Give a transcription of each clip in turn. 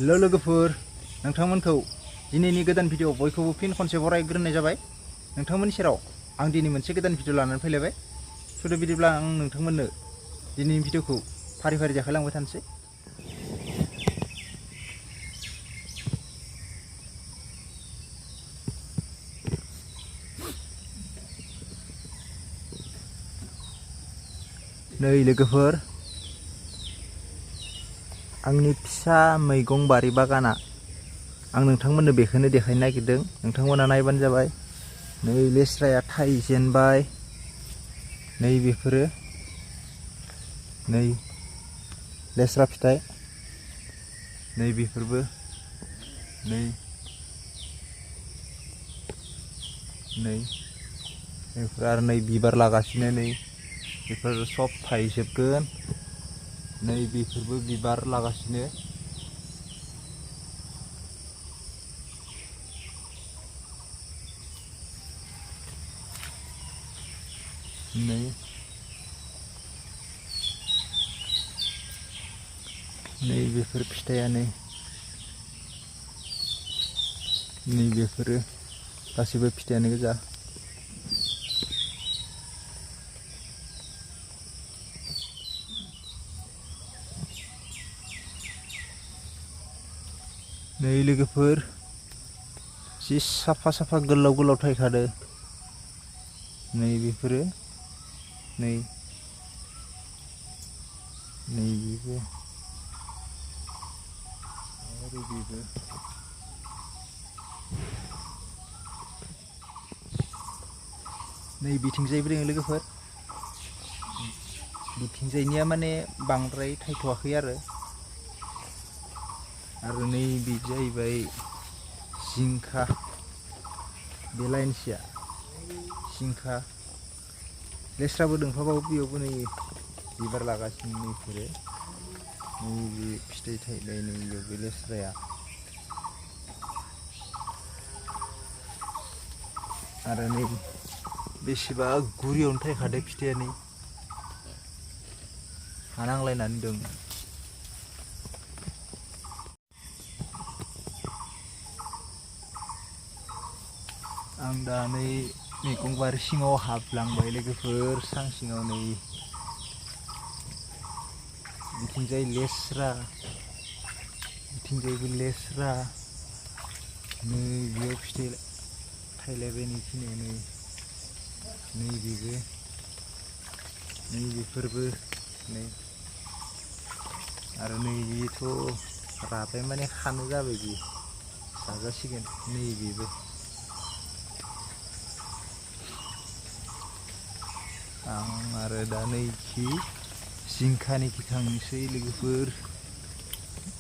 Hello लोगोफोर नोंथांमोनखौ दिनैनि गोदान भिडिअ बयखौबो फिन खनसे बरायग्रोनाय जाबाय। नोंथांमोननि सेराव आं दिनै मोनसे गोदान भिडिअ लानानै फैलायबाय। स' बिदिब्ला आं नोंथांमोननो दिनैनि भिडिअखौ फारि फारि देखायलांबाय थानोसै। नै लोगोफोर आंनि फिसा मैगं बारि बागाना आं नोंथांमोननो बेखौनो देखायनो नागिरदों। नोंथांमोना नायबानो जाबाय। नै लेस्राया थाइजेनबाय, नै बेफोरो नै लेस्रा फिथाइ, नै बेफोरबो नै बेफोर आरो नै बिबार लागासिनो, नै बेफोर सब थाइजोबगोन। नै बेफोरबो बिबार लागासिनो। नै बेफोर फिथाइया नै बेफोरो गासैबो फिथाइयानो गोजा। नै लोगोफोर जि साफा साफा गोलाव गोलाव थायखादो। नै बेफोरो नै बेबो आरो बेबो नै बिथिंजायबो दङ लोगोफोर। बिथिंजायनिया माने बांद्राय थायथ'वाखै आरो नै बे जाहैबाय जिंखा, बे लाइनसेया जिंखा। लेस्राबो दंफाबावो, बेयावबो नै बिबार लागासिनो। नैफोरो नैबे फिथाइ थायनाय, नै बेयावबो लेस्राया आरो नै बेसेबा गुरियावनो थायखादो फिथाइया, नै हानांलायनानै दं। आं दा नै मैगं बारि सिङाव हाबलांबाय लोगोफोर, सां सिङाव। नै बिथिंजाय लेस्रा, बिथिंजायबो लेस्रा, नै बेयाव फिथाइ थायलायबाय नैखिनियाव, नै बेबो, नै बेफोरबो, नै आरो नै बेथ' राबाय माने खानो जाबाय, बे जाजासिगोन। नै बेबो आं आरो दा नैखि जिंखानिखि थांनोसै लोगोफोर।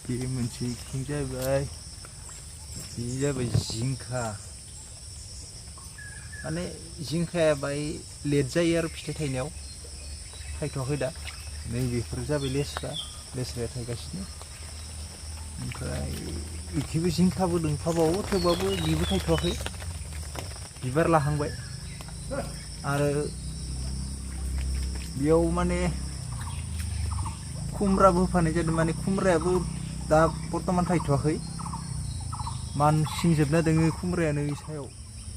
बे मोनसे इथिं जाबाय, बे जाबाय जिंखा। माने जिंखाया बाय लेट जायो आरो फिथाइ थायनायाव, थायथ'वाखै दा। नै बेफोर जाबाय लेस्रा, लेस्राया थायगासिनो। ओमफ्राय बेखिबो जिंखाबो दंफाबावो, थेवबाबो बेबो थायथ'वाखै, बिबार लाहांबाय। आरो बेयाव माने खुमब्राबो होफानाय जादों। माने खुमब्रायाबो दा बर्थमान थायथ'वाखै, मानसिंजोबना दोङो खुमब्रायानो सायाव।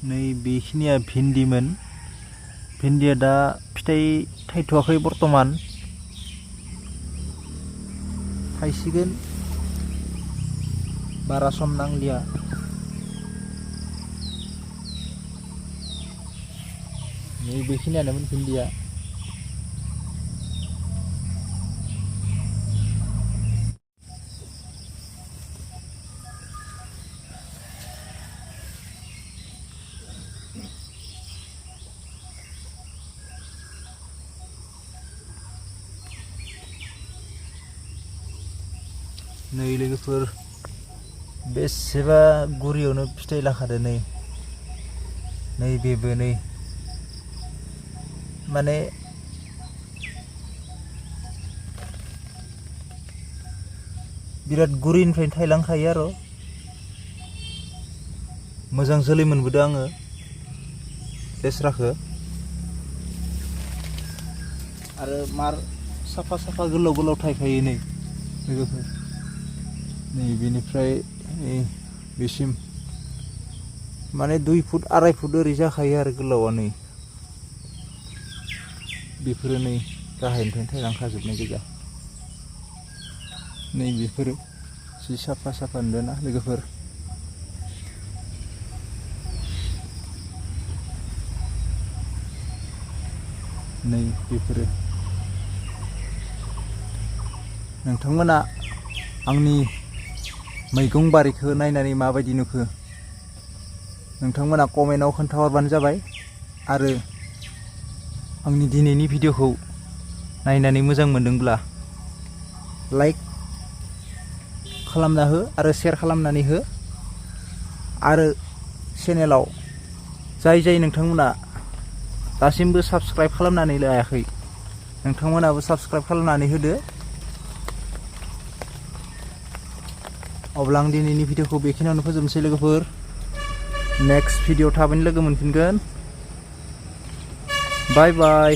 नै बेखिनिया भिन्दिमोन। भिन्दिया दा फिथाइ थायथ'वाखै बर्थमान, थायसिगोन, बारा सम नांलिया। नै बेखिनियानोमोन भिन्दिया। नै लोगोफोर बेसेबा गुरियावनो फिथाइ लाखादो। नै बेबो नै माने बिराद गुरिनिफ्रायनो थायलांखायो आरो मोजां जोलै मोनबोदों आङो लेस्राखौ। आरो मार साफा साफा गोलाव गोलाव थायखायो नै लोगोफोर। नै बेनिफ्राय बेसिम माने 2 फुट 2.5 फुट ओरै जाखायो आरो गोलावा नै बेफोरो नै गाहायनिफ्रायनो थायलांखाजोबनाय गोजा नै बेफोरो जि साफा साफा नुदोंना लोगोफोर नै बेफोरो नोंथांमोना आंनि मैगं बारिखौ नायनानै माबायदि नुखो नोंथांमोना कमेन्टआव खोन्थाहरबानो जाबाय आरो आंनि दिनैनि भिडिअखौ नायनानै मोजां मोनदोंब्ला लाइक खालामना हो आरो शेयार खालामनानै हो आरो चेनेलाव जाय नोंथांमोना दासिमबो साबस्क्राइब खालामनानै लायाखै नोंथांमोनाबो साबस्क्राइब खालामनानै होदो अब्ला आं दिनैनि भिडिअखौ बेखिनियावनो फोजोबनोसै लोगोफोर नेक्स्ट भिडिअ थाबैनो लोगो मोनफिनगोन बाय बाय